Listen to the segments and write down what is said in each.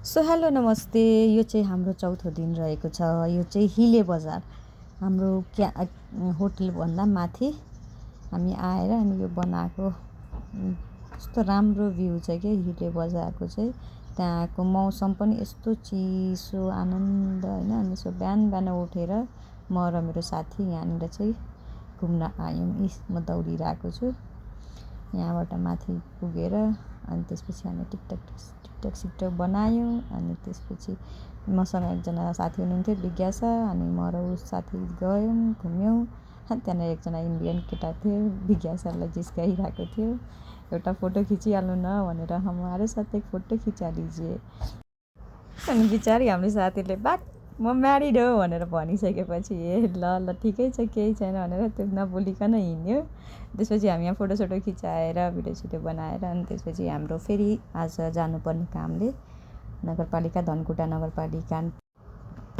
So hello नमस्ते। यो चाहिँ हाम्रो चौथो दिन रहेको छ। यो चाहिँ हिले बजार हाम्रो होटलभन्दा माथि हामी आएर अनि यो बनाएको कस्तो राम्रो भ्यू छ क्या हिले बजारको चाहिँ। त्यहाँको मौसम पनि यस्तो चिसो आनन्द होइन। अनि सो बिहान बिहान उठेर म र मेरो साथी यहाँनिर चाहिँ घुम्न आयौँ। म दौडिरहेको छु यहाँबाट माथि पुगेर। अनि त्यसपछि हामी टिकटक सिकटक बनायौँ। अनि त्यसपछि मसँग एकजना साथी हुनुहुन्थ्यो विज्ञासा। अनि म र उस साथी गयौँ घुम्यौँ। त्यहाँनिर एकजना इन्डियन केटा थियो विज्ञासालाई जिस्काइरहेको थियो, एउटा फोटो खिचिहाल्नु न भनेर। हमारे साथ एक फोटो खिचा लीजिए। अनि बिचारी हाम्रो साथीले बात म म्यारिड हो भनेर भनिसकेपछि ल ठिकै छ केही छैन भनेर त्यो नबोलिकन हिँड्यो। त्यसपछि हामी यहाँ फोटोसोटो खिचाएर भिडियो सिडियो बनाएर अनि त्यसपछि हाम्रो फेरि आज जानुपर्ने कामले नगरपालिका धनकुटा नगरपालिका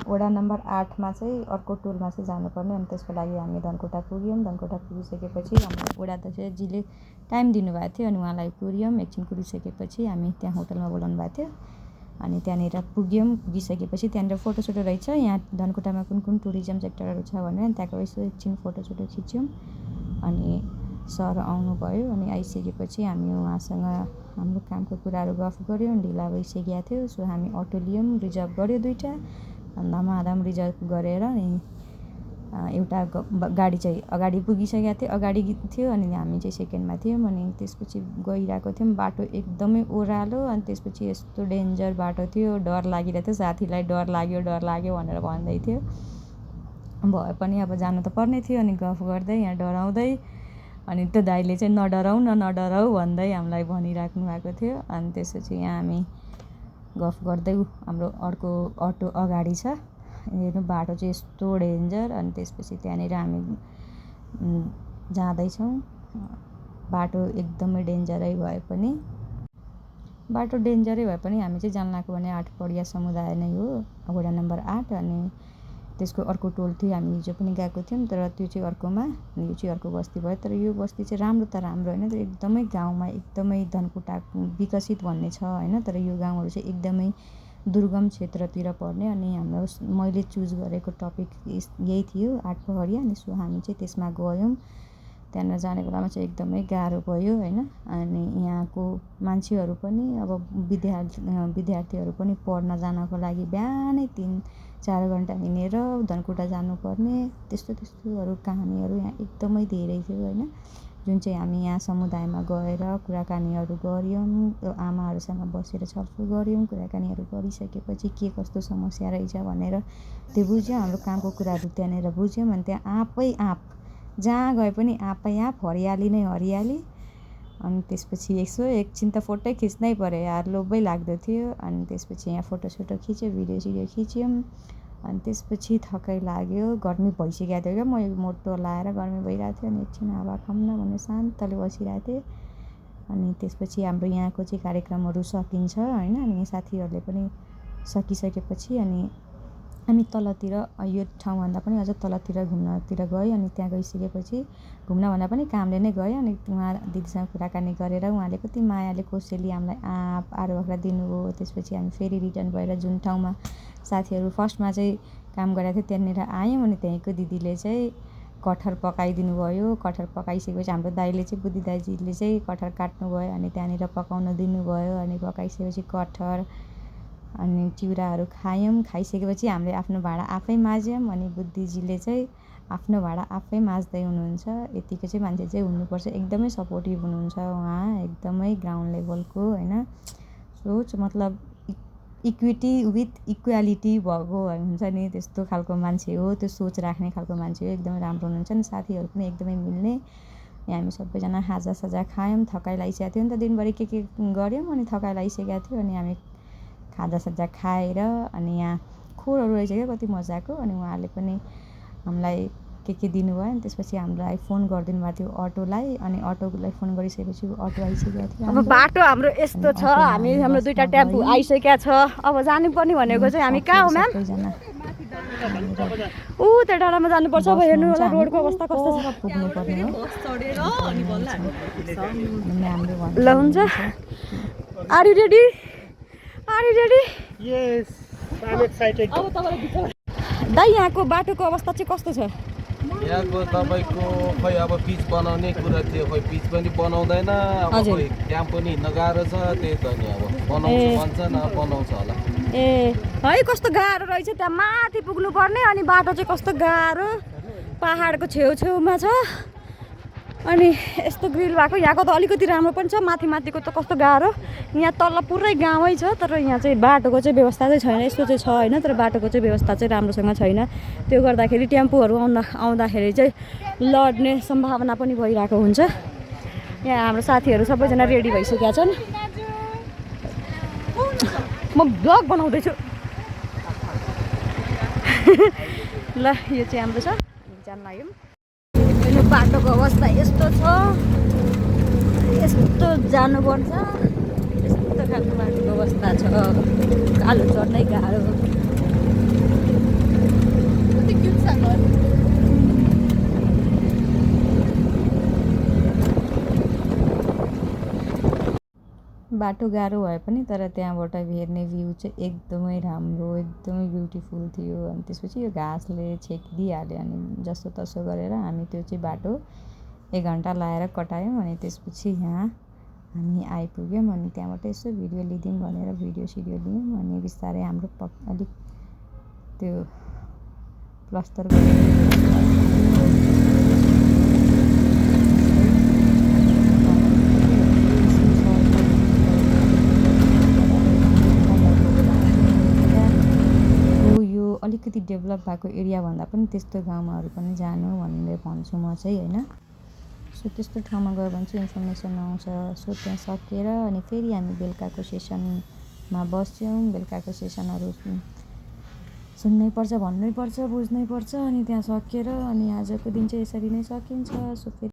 वडा नम्बर 8मा चाहिँ अर्को टोलमा चाहिँ जानुपर्ने। अनि त्यसको लागि हामी धनकुटा पुग्यौँ। धनकुटा पुगिसकेपछि हाम्रो वडा अध्यक्षजीले टाइम दिनुभएको थियो। अनि उहाँलाई कुर्यौँ। एकछिन कुरिसकेपछि हामी त्यहाँ होटलमा बोलाउनु भएको थियो। अनि त्यहाँनिर पुगिसकेपछि त्यहाँनिर फोटोसोटो रहेछ यहाँ धनकुटामा कुन कुन टुरिज्म सेक्टरहरू छ भनेर त्यहाँको यसो एकछिन फोटोसोटो खिच्यौँ। अनि सर आउनुभयो। अनि आइसकेपछि हामी उहाँसँग हाम्रो कामको कुराहरू गफ गऱ्यौँ। ढिला भइसकेको थियो। सो हामी अटो लियौँ, रिजर्भ गऱ्यो 2टा। धमाधम रिजर्भ गरेर एउटा गाडी चाहिँ अगाडि पुगिसकेको थियो, अगाडि थियो। अनि हामी चाहिँ सेकेन्डमा थियौँ। अनि त्यसपछि गइरहेको थियौँ। बाटो एकदमै ओह्रालो। अनि त्यसपछि यस्तो डेन्जर बाटो थियो, डर लागिरहेको थियो। साथीलाई डर लाग्यो भनेर भन्दै थियो। भए पनि अब जानु त पर्ने थियो। अनि गफ गर्दै यहाँ डराउँदै अनि त्यो दाइले चाहिँ नडराउ भन्दै हामीलाई भनिराख्नु भएको थियो। अनि त्यसपछि यहाँ हामी गफ गर्दै हाम्रो अर्को अटो अगाडि छ। हेर्नु बाटो चाहिँ यस्तो डेन्जर। अनि त्यसपछि त्यहाँनिर हामी जाँदैछौँ। बाटो एकदमै डेन्जरै भए पनि हामी चाहिँ जान लागेको भने 8 पडिया समुदाय नै हो, वडा नम्बर 8। अनि त्यसको अर्को टोल थियो हामी हिजो पनि गएको थियौँ, तर त्यो चाहिँ अर्कोमा। अनि यो चाहिँ अर्को बस्ती भयो। तर यो बस्ती चाहिँ राम्रो त राम्रो होइन, तर एकदमै गाउँमा एकदमै धनकुटा विकसित भन्ने छ होइन। तर यो गाउँहरू चाहिँ एकदमै दुर्गम क्षेत्रतिर पर्ने। अनि हाम्रो मैले चुज गरेको टपिक यही थियो 8 पहरिया। अनि सो हामी चाहिँ त्यसमा गयौँ। त्यहाँनिर जाने बेलामा चाहिँ एकदमै गाह्रो भयो होइन। अनि यहाँको मान्छेहरू पनि अब विद्यार्थीहरू पनि पढ्न जानको लागि बिहानै 3-4 घन्टा हिँडेर धनकुटा जानुपर्ने। त्यस्तोहरू कहानीहरू यहाँ एकदमै धेरै थियो होइन। जुन चाहिँ हामी यहाँ समुदायमा गएर कुराकानीहरू गऱ्यौँ, आमाहरूसँग बसेर छलफल गऱ्यौँ। कुराकानीहरू गरिसकेपछि के कस्तो समस्या रहेछ भनेर त्यो बुझ्यौँ। हाम्रो कामको कुराहरू त्यहाँनिर बुझ्यौँ। अनि त्यहाँ आँप जहाँ गए पनि आँप हरियाली नै हरियाली। अनि त्यसपछि यसो एकछिन त फोटो खिच्नै पऱ्यो यार, लोभै लाग्दो थियो। अनि त्यसपछि यहाँ फोटोसोटो खिच्यो, भिडियो सिडियो खिच्यौँ। अनि त्यसपछि थकाइ लाग्यो, गर्मी भइसकेको थियो क्या। म मोटो लाएर गर्मी भइरहेको थियो। अनि एकछिन हावा खाऊँ न भनेर शान्तले बसिरहेको थिएँ। अनि त्यसपछि हाम्रो यहाँको चाहिँ कार्यक्रमहरू सकिन्छ होइन। अनि साथीहरूले पनि सकिसकेपछि अनि हामी तलतिर यो ठाउँभन्दा पनि अझ तलतिर घुम्नतिर गयो। अनि त्यहाँ गइसकेपछि घुम्न भन्दा पनि कामले नै गयो। अनि उहाँ दिदीसँग कुराकानी गरेर उहाँले कति मायाले कोसेली हामीलाई आँप आरू बाख्रा दिनुभयो। त्यसपछि हामी फेरि रिटर्न भएर जुन ठाउँमा साथीहरू फर्स्टमा चाहिँ काम गरेको थियो त्यहाँनिर आयौँ। अनि त्यहीँको दिदीले चाहिँ कटहर पकाइदिनु भयो। कटहर पकाइसकेपछि हाम्रो दाइले चाहिँ बुद्धि दाइजीले चाहिँ कटहर काट्नुभयो। अनि त्यहाँनिर पकाउन दिनुभयो। अनि पकाइसकेपछि कटहर अनि चिउराहरू खायौँ। खाइसकेपछि हामीले आफ्नो भाँडा आफै माझ्यौँ। अनि बुद्धिजीले चाहिँ आफ्नो भाँडा आफै माझ्दै हुनुहुन्छ। यतिको चाहिँ मान्छे चाहिँ हुनुपर्छ, एकदमै सपोर्टिभ हुनुहुन्छ उहाँ, एकदमै ग्राउन्ड लेभलको होइन। सोच मतलब इक्विटी विथ इक्वालिटी भएको हुन्छ नि, त्यस्तो खालको मान्छे हो। त्यो सोच राख्ने खालको मान्छे हो। एकदमै राम्रो हुनुहुन्छ नि। साथीहरू पनि एकदमै मिल्ने। यहाँ हामी सबैजना खाजासाजा खायौँ। थकाइ लागिसकेको थियो नि त, दिनभरि के गऱ्यौँ। अनि थकाइ लागिसकेको थियो। अनि हामी खाजासाजा खाएर अनि यहाँ खोरहरू रहेछ क्या कति मजाको। अनि उहाँहरूले पनि हामीलाई के दिनुभयो। अनि त्यसपछि हामीलाई फोन गरिदिनु भएको थियो अटोलाई। अनि अटोलाई फोन गरिसकेपछि अटो आइसकेको थियो। अब बाटो हाम्रो यस्तो छ, हाम्रो 2टा टेम्पो आइसकेको छ। अब जानुपर्ने भनेको चाहिँ हामी कहाँ हो म्याम? त्यो डाँडामा जानुपर्छ। अब हेर्नु होला रोडको अवस्था कस्तो छ। पुग्नुपर्ने हो ल हुन्छ। Are you ready? Yes, I'm excited. अब तपाईँलाई दाइ यहाँको बाटोको अवस्था चाहिँ कस्तो छ? यहाँको तपाईँको खै अब पिच बनाउने कुरा थियो, खै पिच पनि बनाउँदैन, अब हजुर। खै ड्याम पनि हिँड्न गाह्रो छ, त्यही त नि अब बनाउँछु भन्छन्, अब बनाउँछ होला। ए है कस्तो गाह्रो रहेछ, त्यहाँ माथि पुग्नु पर्ने अनि बाटो चाहिँ कस्तो गाह्रो पहाडको छेउछेउमा छ अनि यस्तो ग्रिल भएको। यहाँको त अलिकति राम्रो पनि छ, माथि माथिको त कस्तो गाह्रो। यहाँ तल पुरै गाउँै छ तर यहाँ चाहिँ बाटोको चाहिँ व्यवस्था चाहिँ छैन। यस्तो चाहिँ छ होइन, तर बाटोको चाहिँ व्यवस्था चाहिँ राम्रोसँग छैन। त्यो गर्दाखेरि टेम्पोहरू आउँदाखेरि चाहिँ लड्ने सम्भावना पनि भइरहेको हुन्छ। यहाँ हाम्रो साथीहरू सबैजना रेडी भइसकेका छन्। म ब्लग बनाउँदैछु ल। यो चाहिँ हाम्रो छ, जान लाग्यौँ। यो बाटोको अवस्था यस्तो छ, यस्तो जानुपर्छ, यस्तो खालको बाटोको अवस्था छ। कालो चढ्नै गाह्रो। बाटो गाह्रो भए पनि तर त्यहाँबाट हेर्ने भ्यू चाहिँ एकदमै राम्रो, एकदमै ब्युटिफुल थियो। अनि त्यसपछि यो घाँसले छेकिदिइहाल्यो अनि जसो तसो गरेर हामी त्यो चाहिँ बाटो 1 घन्टा लाएर कटायौँ। अनि त्यसपछि यहाँ हामी आइपुग्यौँ। अनि त्यहाँबाट यसो भिडियो लिदिउँ भनेर भिडियो सिडियो लियौँ। अनि बिस्तारै हाम्रो अलिक त्यो प्लस्तर अलिकति डेभलप भएको एरिया भन्दा पनि त्यस्तो गाउँमाहरू पनि जानु भनेर भन्छु म चाहिँ होइन। सो त्यस्तो ठाउँमा गयो भने चाहिँ इन्फर्मेसन आउँछ। सो त्यहाँ सकेर अनि फेरि हामी बेलुकाको सेसनमा बस्यौँ। बेलुकाको सेसनहरू सुन्नैपर्छ, भन्नैपर्छ, बुझ्नैपर्छ। अनि त्यहाँ सकेर अनि आजको दिन चाहिँ यसरी नै सकिन्छ। सो फेरि